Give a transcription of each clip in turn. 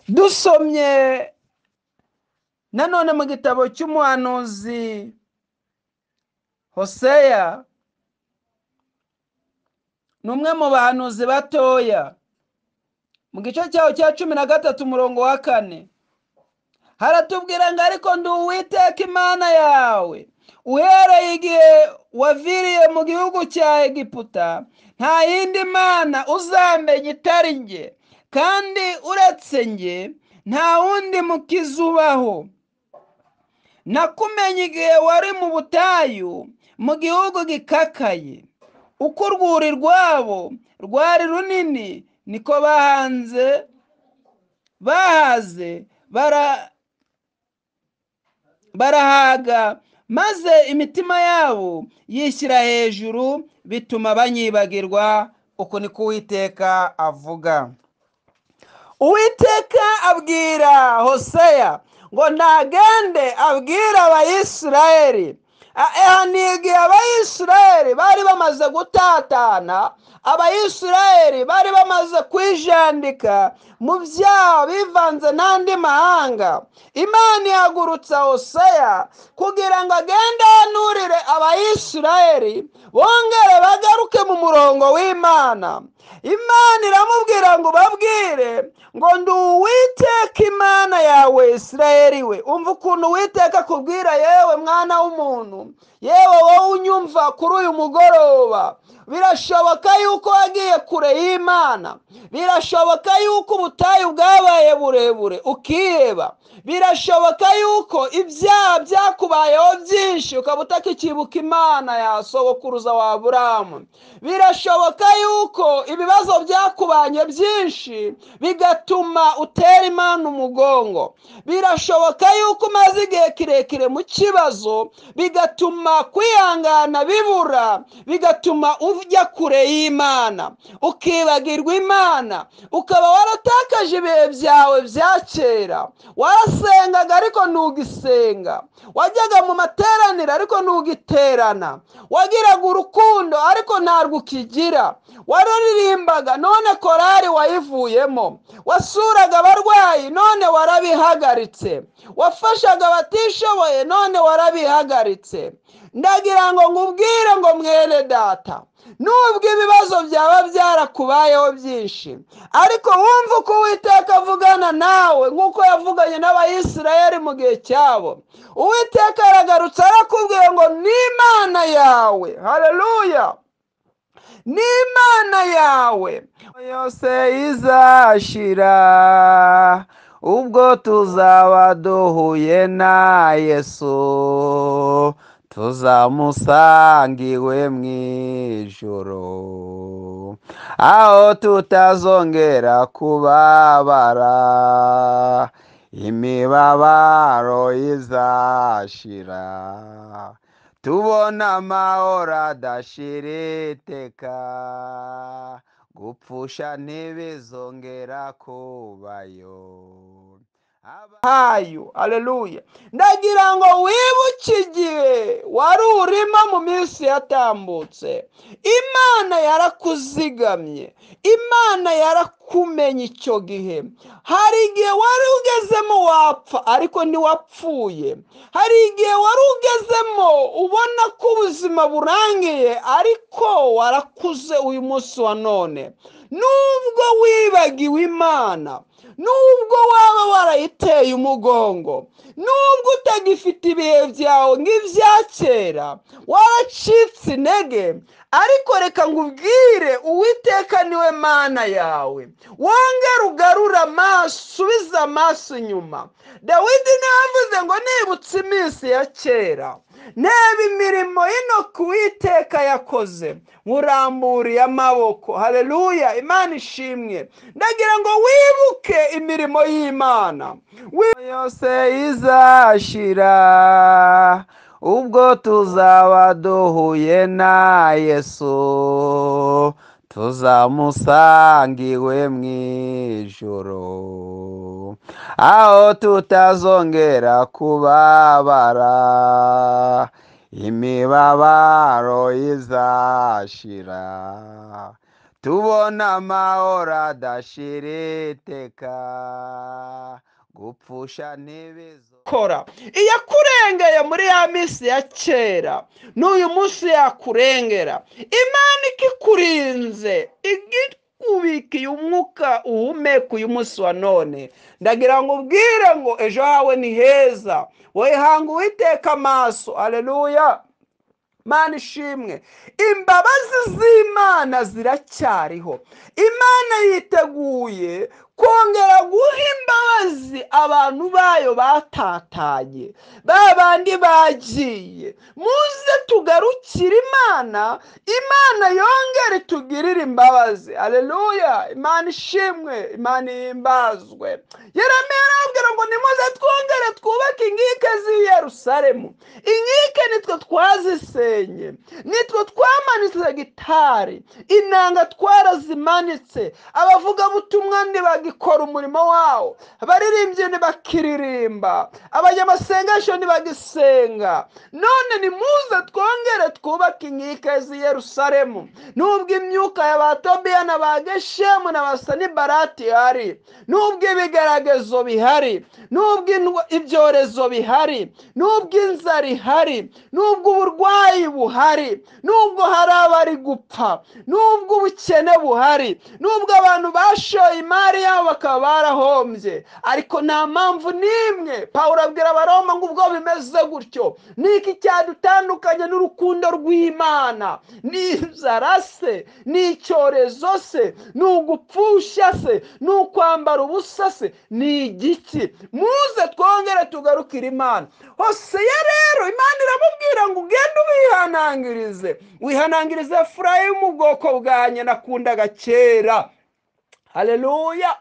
Dusomye nanone mu gitabo cy'umuhanuzi Hoseya, ni umwe mu bahanuzi batoya, mu gice cyaho cya 13 umurongo wa 4 haratubwira ngo ariko ndi Uwiteka Imana yawe, uhereye igihe waviriye mu gihugu cya Egiputa, nta yindi mana uzamenya itari njye, kandi uretse njye nta wundi mukiza ubaho. Nakumenye igihe wari mu butayu, mu gihugu gikakaye. Uko urwuri rwabo rwari runini, niko bahaze barahaga, maze imitima yabo yishyira hejuru, bituma banyibagirwa. Uko niko Uwiteka avuga. Uwiteka abwira Hoseya ngo ntagende abwira Abayisiraheli. Ni igihe Abayisiraheli bari bamaze gutatana, Abayisiraheli bari bamaze kwijandika mu byaha bivanze n'andi mahanga. Imana ihagurutsa Hoseya kugira ngo agende ahanurire Abayisiraheli bongere bagaruke mu murongo w'Imana. Imana iramubwira ngo babwire ngo ndi Uwiteka Imana yawe Isiraheli we. Umva ukuntu Uwiteka akubwira, yewe mwana w'umuntu, yewe wowe unyumva kuri uyu mugoroba. Birashoboka yuko wagiye kure y'Imana, birashoboka yuko ubutayu bwabaye burebure ukiheba, birashoboka yuko ibyaha byakubayeho byinshi ukaba utakikibuka Imana ya sogokuruza wa Aburahamu, birashoboka yuko ibibazo byakubanye byinshi bigatuma utera Imana umugongo, birashoboka yuko umaze igihe kirekire mu kibazo bigatuma kwihangana bibura, bigatuma ujya kure y'Imana, ukibagirwa Imana, ukaba waratakaje ibihe byawe bya kera. Warasengaga ariko ntugisenga, wajyaga mu materaniro ariko ntugiterana, wagiraga urukundo ariko ntarwo ukigira, wararirimbaga none korari wayivuyemo, wasuraga abarwayi none warabihagaritse, wafashaga abatishoboye none warabihagaritse. Ndagira ngo nkubwire ngo mwene data, nubwo ibibazo byaba byarakubayeho byinshi, ariko wumva uko Uwiteka avugana nawe nk'uko yavuganye n'Abayisiraheli mu gihe cyabo. Uwiteka aragarutse arakubwiye ngo ni Imana yawe. Haleluya, ni Imana yawe yose izashira, ubwo tuzaba duhuye na Yesu, tuzamusanga iwe mu ijuru, aho tutazongera kubabara, imibabaro izashira, tubona amahoro adashira iteka, gupfusha ntibizongera kubayo. Hayo, haleluya. Ndagira ngo wibuke igihe wari urimo mu minsi yatambutse. Imana yarakuzigamye, Imana yarakumenye icyo gihe. Hari igihe wari ugezemo wapfa ariko ntiwapfuye, hari igihe wari ugezemo ubona ko ubuzima burangiye ariko warakuze uyu munsi wa none. Nubwo wibagiwe Imana, nubwo waba warayiteye umugongo, nubwo utagifite ibihe byawe nk'ibya kera, waracitse intege, ariko reka ngubwire, Uwiteka niwe Mana yawe. Wongere ugarure amaso, usubize amaso inyuma. Dawidi navuze ngo nibutse iminsi ya kera, neba imirimo y'intoki Uwiteka yakoze, nkuramburiye amaboko. Haleluya, Imana ishimwe. Ndagira ngo wibuke imirimo y'Imana yose izashira, ubwo tuzaba duhuye na Yesu, tuzamusanga iwe mu ijuru, aho tutazongera kubabara, imibabaro izashira, Tubona amahoro adashira iteka, gupfusha ntibizo kora. Iyo akurengeye muri ya minsi ya kera, n'uyu munsi yakurengera. Imana ikikurinze, igikubikiye umwuka uhumeka uyu munsi wa none. Ndagira ngo ubwire ngo ejo hawe ni heza, wihanga Uwiteka amaso. Haleluya, Imana ishimwe. Imbabazi z'Imana ziracyariho. Imana yiteguye kongera guha imbabazi abantu bayo batatanye, ba bandi bagiye. Muze tugarukire Imana, Imana yongere itugirire imbabazi. Haleluya, Imana ishimwe, Imana ihimbazwe. Yeremiya arababwira ngo nimuze twongere twubake inkike z'i Yerusalemu. Inkike nitwe twazisenye, nitwe twamanitse gitari, inanga twarazimanitse, abavugabutumwa ntibagikora umurimo wawo, abaririmbyi ntibakiririmba, abanyamasengesho ntibagisenga. None nimuze twongere twubake inkike z'i Yerusalemu. Nubwo imyuka ya ba Tobiya na ba Geshemu na ba Sanibalati ihari, nubwo ibigeragezo bihari, nubwo ibyorezo bihari, nubwo inzara ihari, nubwo uburwayi buhari, nubwo hari abari gupfa, nubwo ubukene buhari, nubwo abantu bashoye imari yabo bakaba barahombye, ariko nta mpamvu n'imwe. Pawulo abwira Abaroma ngo ubwo bimeze gutyo, niki cyadutandukanye n'urukundo rw'Imana? Ni inzara se? Ni icyorezo se? Ni ugupfusha se? Ni ukwambara ubusa se? Ni igiki? Muze twongere tugarukire Imana. Hoseya rero Imana iramubwira ngo ugende ubihanangirize, wihanangirize Efurayimu ubwoko bwanjye nakundaga kera. Haleluya.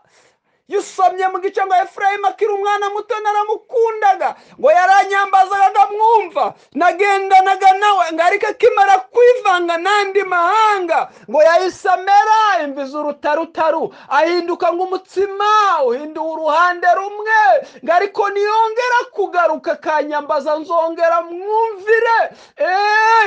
Yusomye mu gice ngo Efurayimu akiri umwana muto naramukundaga, ngo yaranyambazaga nkamwumva, nagendanaga nawe, ngo ariko akimara kwivanga n'andi mahanga, ngo yahise amera imvi z'urutarutaru, ahinduka nk'umutsima uhinduwe uruhande rumwe, ngo ariko niyongera kugaruka akanyambaza nzongera mwumvire.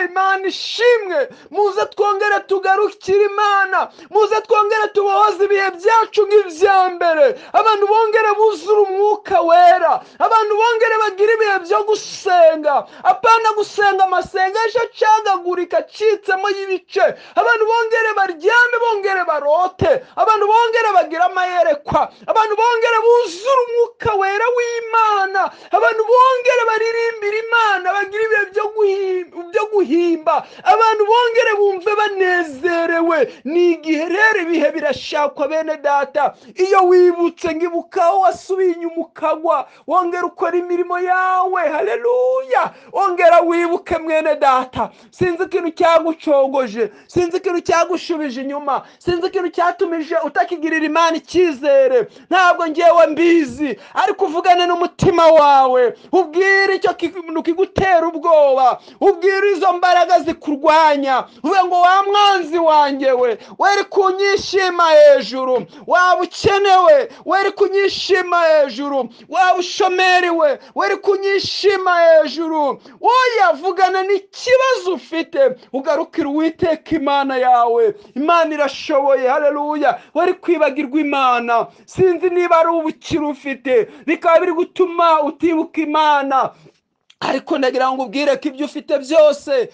Imana ishimwe. Muze twongere tugarukire Imana, muze twongere tubohoze ibihe byacu nk'ibya mbere. Abantu bongere buzure umwuka wera, abantu bongere bagire ibihe byo gusenga, apana gusenga amasengesho acagagurika acitsemo y'ibice. Abantu bongere baryame, bongere barote, abantu bongere bagire amayerekwa, abantu bongere buzure umwuka wera w'Imana, abantu bongere baririmbire Imana, bagire ibihe byo guhimba, abantu bongere bumve banezerewe. Ni igihe rero ibihe birashakwa bene data. Iyo wibutse ngibukaho wasubiye inyuma ukagwa, wongera ukora imirimo yawe. Haleluya, wongera wibuke mwene data. Sinzi ikintu cyagucogoje, sinzi ikintu cyagushubije inyuma, sinzi ikintu cyatumije utakigirira Imana icyizere. Ntabwo ngewe mbizi, ariko uvugane n'umutima wawe, ubwire icyo kintu kigutera ubwoba, ubwire izo mbaraga zikurwanya, uvuge ngo wa mwanzi wanjye we, weri kunyishima hejuru, waba ukenewe weri kunyishima hejuru, waba ushomeri we weri kunyishima hejuru. Oya, vugana n'ikibazo ufite, ugarukire Uwiteka Imana yawe. Imana irashoboye. Haleluya. Weri kwibagirwa Imana. Sinzi niba ari ubukire ufite bikaba biri gutuma utibuka Imana, ariko ndagira ngo ubwire ko ibyo ufite byose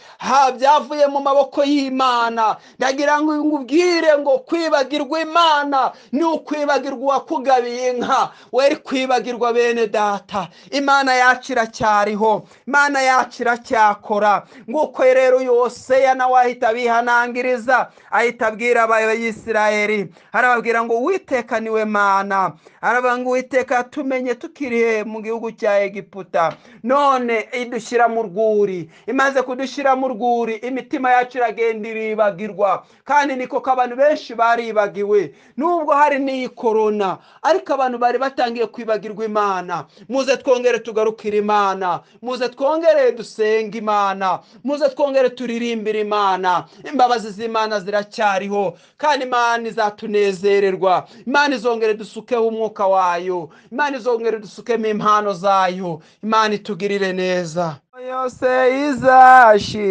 byavuye mu maboko y'Imana. Ndagira ngo ubwire ngo kwibagirwa Imana ni ukwibagirwa uwakugabiye inka. Weri kwibagirwa bene data. Imana yacu iracyariho, Imana yacu iracyakora. Nguko rero Hoseya nawe ahita abihanangiriza, ahita abwira Abayisiraheli, arababwira ngo Uwiteka niwe Mana. Aravuga ngo Uwiteka yatumenye tukiri mu gihugu cya Egiputa, none idushyira mu rwuri. Imaze kudushyira mu rwuri, imitima yacu iragenda iribagirwa. Kandi niko ko abantu benshi baribagiwe, nubwo hari n'iyi korona, ariko abantu bari batangiye kwibagirwa Imana. Muze twongere tugarukire Imana, muze twongere dusenge Imana, muze twongere turirimbire Imana. Imbabazi z'Imana ziracyariho, kandi Imana izatunezererwa. Imana izongere dusukeho umwuka wayo, Imana izongere dusukemo impano zayo. Imana itugirire neza. Yose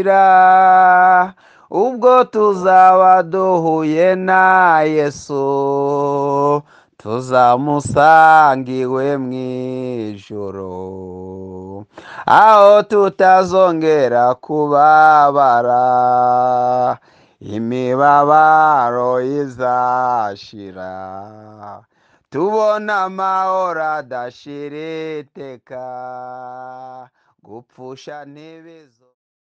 izashira, Ubwo tuzaba duhuye na Yesu, tuzamusanga iwe mu ijuru, aho tutazongera kubabara, imibabaro izashira, tubona amahoro adashira iteka, gupfusha ntibizo.